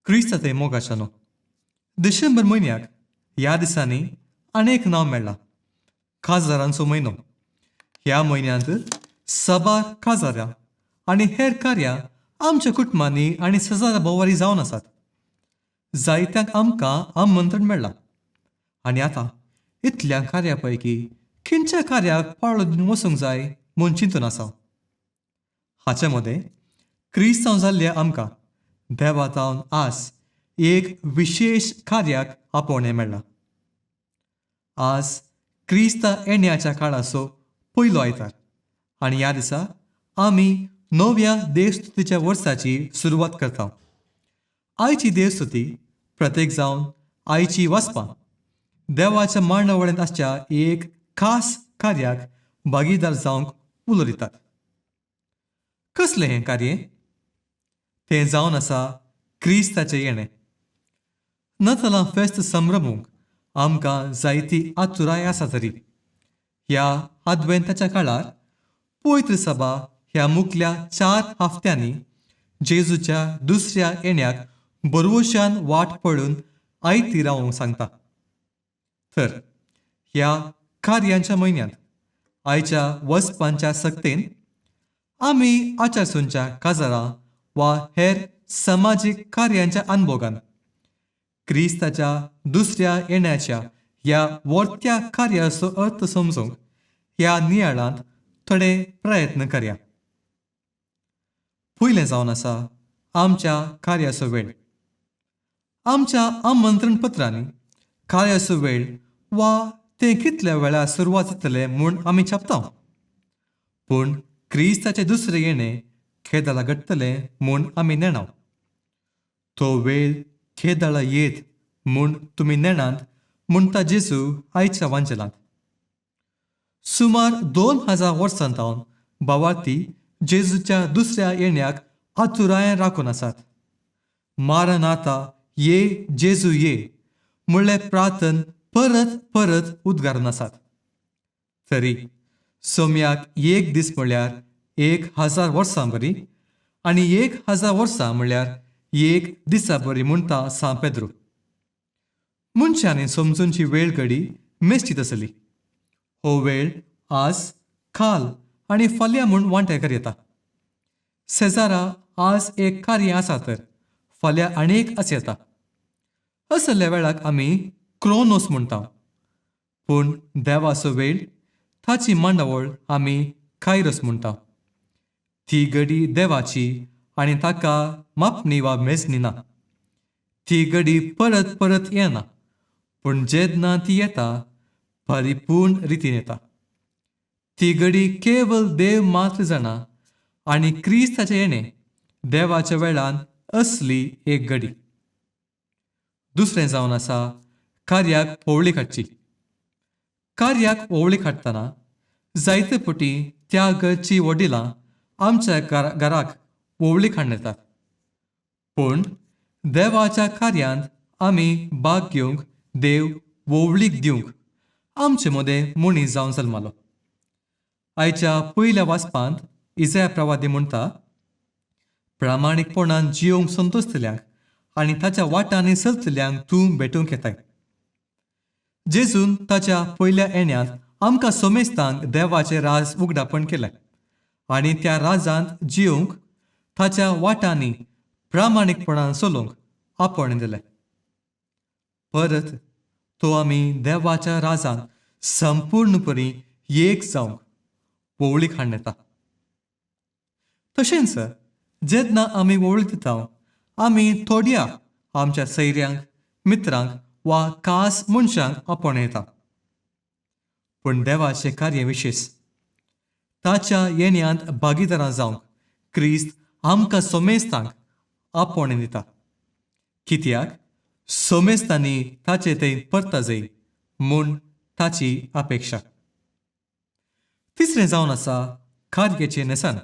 क्रिस्ताचे मोगाच्यानो, डिसेंबर म्हयन्याक ह्या दिसांनी अनेक नांव मेळ्ळां. काजारांचो म्हयनो. ह्या म्हयन्यांत साबार काजारां आनी हेर कार्यां आमच्या कुटुंबांनी आनी सजारा भोवारी जावन आसात. जायत्यांक आमकां आमंत्रण मेळ्ळां आनी आतां इतल्या कार्या पैकी खंयच्या कार्याक पाळो दिवन वचूंक जाय म्हूण चिंतून आसा. हाचे मदें क्रिस्तांव जाल्ल्या आमकां देवा तावन आज एक विशेश कार्याक आपोवणें मेळ्ळां. आज क्रिस्ता येण्याच्या काळाचो पयलो आयतार आनी ह्या दिसा आमी नव्या देवस्तुतीच्या वर्साची सुरवात करता. आयची देवस्तुती प्रत्येक जावन आयची वाचपां देवाच्या मांडावळींत आसच्या एक खास कार्याक भागीदार जावंक उलो दितात. कसलें हें कार्य? तें जावन आसा क्रिस्ताचें येणें. नतालां फेस्त संभ्रमूंक आमकां जायती आतुराय आसा तरी ह्या आदवेंताच्या काळार पवित्र सभा ह्या मुखल्या 4 हफ्त्यांनी जेजूच्या दुसऱ्या येण्याक बरवशान वाट पळून आयती रावूंक सांगता. तर ह्या कार्यांच्या म्हयन्यांत आयच्या वचपांच्या सक्तेन आमी आचारसूंच्या काजारां वा हेर समाजीक कार्यांच्या अनभोगान क्रिस्ताच्या दुसऱ्या येण्याच्या ह्या वर्त्या कार्याचो अर्थ समजूंक ह्या नियाळांत थोडे प्रयत्न करया. पयलें जावन आसा आमच्या कार्याचो वेळ. आमच्या आमंत्रण पत्रांनी कार्याचो वेळ वा तें कितल्या वेळार सुरवात जातलें म्हूण आमी छापता, पूण क्रिस्ताचें दुसरें येणें खेदाळा घडटलें म्हूण आमी नेणाव. तो वेळ खेदाळा येत म्हूण तुमी नेणांत म्हणटा जेजू आयच्या वांजेलांत. सुमार 2000 वर्सां तावन भावार्थी जेजूच्या दुसऱ्या येण्याक आतुरायेन राखून आसात. मारनाथा ये जेजू ये म्हणलें प्रार्थन परत परत उद्गारून आसात. तरी सोम्याक एक दीस म्हणल्यार 1000 वर्सां बरी आनी 1000 वर्सां म्हणल्यार एक दिसा बरी म्हणटा सांत पेद्रू. मनशांनी समजूनची वेळ घडी मेस्तीत आसली. हो वेळ आज काल आनी फाल्यां म्हूण वांटेकर येता. शेजारा आज एक कार्य आसा तर फाल्यां आनी एक आस येता. असल्या वेळाक आमी क्रोनोस म्हणटा, पूण देवाचो वेळ ताची मांडावळ आमी कायरोस म्हणटा. ती घडी देवाची आनी ताका मापणी वा मेजणी ना. ती घडी परत परत येना, पूण जेन्ना ती येता परिपूर्ण रितीन येता. ती घडी केवल देव मात्र जाणा आनी क्रिस्ताचें येणें देवाच्या वेळान असली एक घडी. दुसरें जावन आसा कार्याक होवळी काडची. कार्याक होवळी काडटना जायते पटी त्या घरची वडिलां आमच्या घराक होवळी काडून येतात, पूण देवाच्या कार्यांत आमी भाग घेवंक देव होवळीक दिवंक आमचे मदें मनीस जावन जल्मालो. आयच्या पयल्या वाचपांत इजया प्रवादी म्हणटा, प्रामाणीकपणान जियोंक संतोशतल्यांक आनी ताच्या वाटांनी चलतल्यांक तूं भेटूंक येताय. जेजून ताच्या पयल्या येण्यांत आमकां सोमेस्तांक देवाचें राज उगडापण केलें आनी त्या राजांत जियोंक ताच्या वाटांनी प्रामाणीकपणान चलोवंक आपोवणें दिलें. परत तो आमी देवाच्या राजांत संपूर्णपणी एक जावंक वोवळीक हाडून येता. तशेंच जेन्ना आमी वोवळी दिता आमी थोड्या आमच्या सैऱ्यांक, मित्रांक वा खास मनशांक आपोवणें येता, पूण देवाचें कार्य विशेश ताच्या येण्यांत भागीदारां जावंक क्रिस्त आमकां सोमेस्तांक आपोवणें दिता. कित्याक सोमेस्तांनी ताचे थंय परता जाय म्हूण ताची अपेक्षा. तिसरें जावन आसा कार्याचें न्हेसण.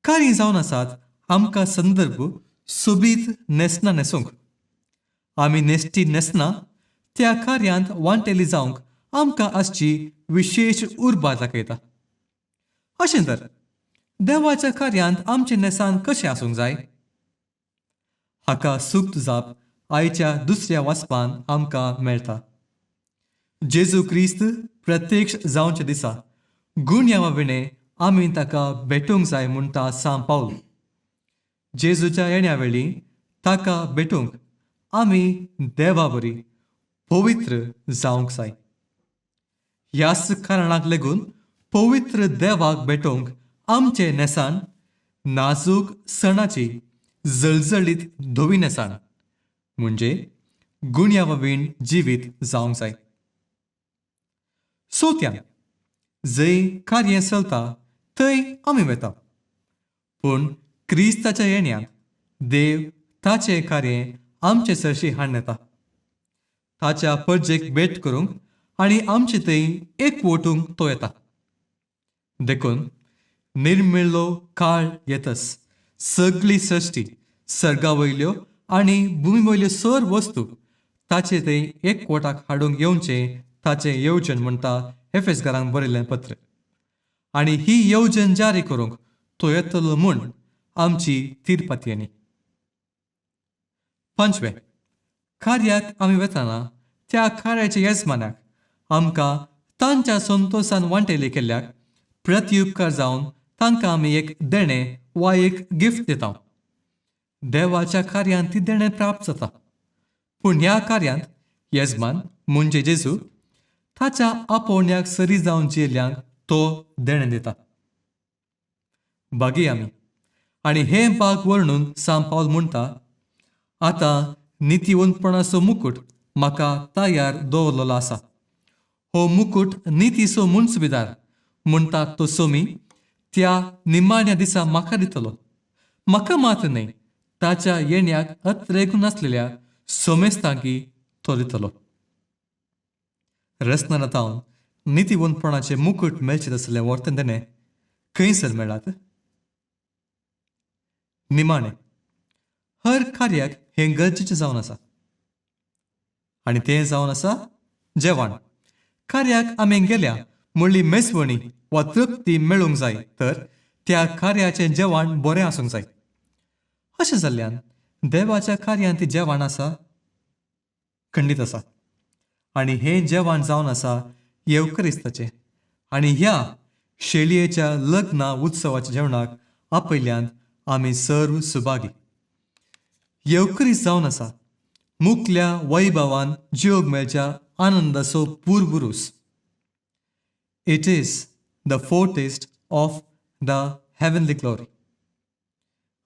कार्य जावन आसात आमकां संदर्भ सोबीत न्हेसणां न्हेसूंक. आमी न्हेसटी न्हेसना त्या कार्यांत वांटेली जावंक आमकां आसची विशेश उर्बा दाखयता. अशें तर देवाच्या कार्यांत आमचें न्हेसाण कशें आसूंक जाय? हाका सुक्त जाप आयच्या दुसऱ्या वाचपान आमकां मेळटा. जेजू क्रिस्त प्रत्यक्ष जावचे दिसा गुन्यांवा विणें आमी ताका भेटूंक जाय म्हणटा सांत पावल. जेजूच्या येण्या वेळी ताका भेटूंक आमी देवा बरी पवित्र जावंक जाय. ह्याच कारणाक लागून पवित्र देवाक भेटोवंक आमचें न्हेसाण नाजूक सणाची जळजळीत धवी न्हेसाण म्हणजे गुन्यांवावीण जिवीत जावंक जाय. चवथ्यान जंय कार्य चलता थंय आमी वता, पूण क्रिस्ताच्या येण्यांत देव ताचें कार्य आमचे सरशी हाडून येता. ताच्या परजेक भेट करूंक आनी आमचे थंय एकवटूंक तो येता. देखून निर्मिल्लो काळ येतच सगळी सृश्टी सर्गा वयल्यो आनी भुमी वयल्यो सर्व वस्तू ताचे थंय एकवटाक हाडूंक येवचें ताचें येवजण म्हणटा एफेसकारांक बरयल्लें पत्र. आनी ही येवजण जारी करूंक तो येतलो म्हूण आमची तिरपातयेणी. पांचवें, कार्याक आमी वतना त्या कार्याच्या येजमानाक आमकां तांच्या संतोशान वांटेली केल्ल्याक प्रतिउपकार जावन तांकां आमी एक देणें वा एक गिफ्ट दिता. देवाच्या कार्यांत ती देणें प्राप्त जाता, पूण ह्या कार्यांत येजमान म्हणजे जेजू ताच्या आपोवण्याक सरी जावन जियेल्ल्यांक तो देणें दिता. बागी आमी आनी हें बाग वर्णून सांत पावल म्हणटा, आतां नितीवंतपणाचो मुकूट म्हाका तयार दवरलेलो आसा. हो मुकूट नितीचो मुन्सबिदार म्हणटा तो सोमी त्या निमाण्या दिसा म्हाका दितलो. म्हाका मात्र न्हय, ताच्या येण्याक अत्रेगून नासलेल्या सोमेस्तांकी तो दितलो. रसना तावन नितीवंतपणाचे मुकूट मेळचें तसलें वर्तन देणें खंयसर मेळात? निमाणें हर कार्याक हें गरजेचें जावन आसा आनी तें जावन आसा जेवण. कार्याक आमी गेल्या म्हणली मेजवणी वा तृप्ती मेळूंक जाय तर त्या कार्याचें जेवण बरें आसूंक जाय. अशें जाल्ल्यान देवाच्या कार्यांत ती जेवण आसा, खंडीत आसा आनी हें जेवण जावन आसा येवक्रिस्ताचें. आनी ह्या शेळयेच्या लग्न उत्सवाच्या जेवणाक आपयल्यान आमी सर्व सुभागी. येवक्रिस्त जावन आसा मुकल्या वैभवान जियोग मेळच्या आनंदाचो पूर्वरूस. It is the foretaste of the heavenly glory.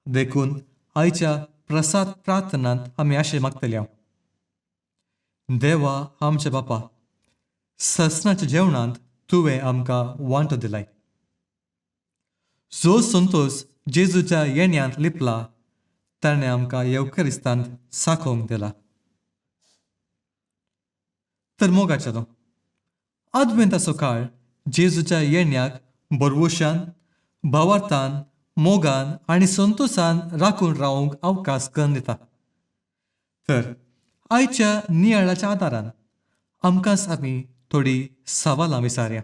देखून आयच्या प्रसाद प्रार्थनांत आमी आशें मागतले, देवा आमच्या बापा, ससनाच्या जेवणांत तुवें आमकां वांटो दिलाय. जो संतोश जेजूच्या येण्यांत लिपला ताणें आमकां येवक्रिस्तांत साकोवंक दिला. तर मोगाचेलो आदवेंताचो काळ जेजूच्या येण्याक बरवशान, भावार्थान, मोगान आनी संतोशान राखून रावंक अवकाश करून दिता. तर आयच्या नियाळाच्या आदारान आमकांच आमी थोडी सवालां विचारया.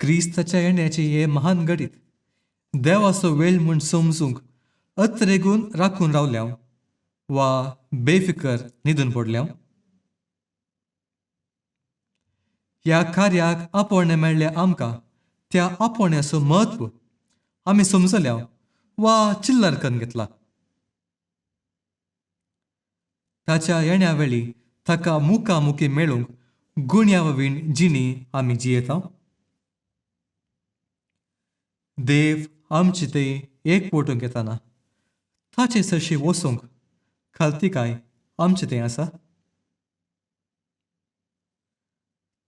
क्रिस्ताच्या येण्याची हे महान घडीत देवाचो वेळ म्हूण समजूंक अत्रेगून राखून रावल्या वा बेफिकर न्हिदून पडल्या? ह्या कार्याक आपोवणें मेळ्ळें आमकां त्या आपोवण्याचो म्हत्व आमी समजल्या वा चिल्लर करून घेतला? ताच्या येण्या वेळी ताका मुखामुखी मेळूंक गुण्यावीण जिणी आमी जियेता? देव आमचे ते एक पोटूंक येताना ताचे सरशी वचूंक खालतिकाय आमचे तें आसा?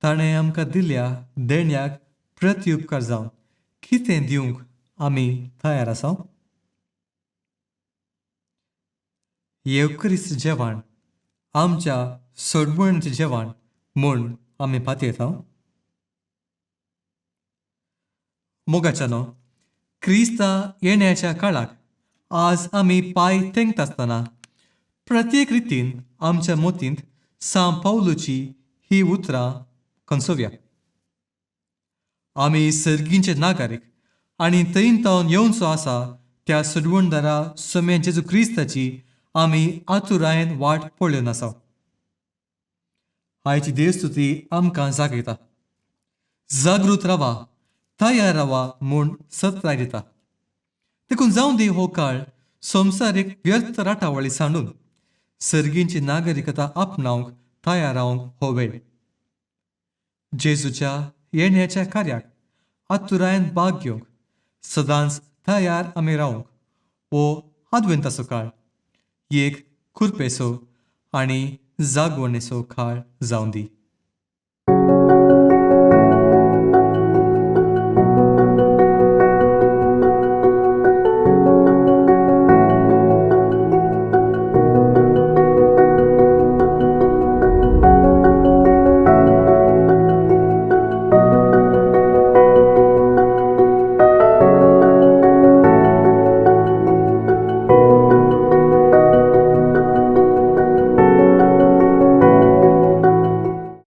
ताणें आमकां दिल्या देण्याक प्रतिउपकार जावन कितें दिवंक आमी तयार आसा? येवक्रिस्त जेवण आमच्या सोडवणेचें जेवण म्हूण आमी पातयेता? मोगाच्यानो, क्रिस्ता येण्याच्या काळाक आज आमी पांय तेंकता आसतना प्रत्येक रितीन आमच्या मोतींत सांत पावलूची ही उतरां खंचोवया. आमी सर्गींचे नागरीक आनी थंय तावन येवचो आसा त्या सोडवणदारा सोम्या जेजू क्रिस्ताची आमी आतुरायेन वाट पळोवन आसा. आयची देवस्तुती आमकां जागयता. जागृत रावा, तयार रावा म्हूण सत्राय दिता. देखून जावं दी हो काळ संवसारीक व्यर्थ राटावळी सांडून सर्गींची नागरिकता आपणावंक तयार रावंक हो वेळ. जेजूच्या येण्याच्या कार्याक आतुरायेन भाग घेवंक सदांच तयार आमी रावंक हो आदवेंताचो काळ एक कुरपेचो आनी जागवणेचो काळ जावं दी.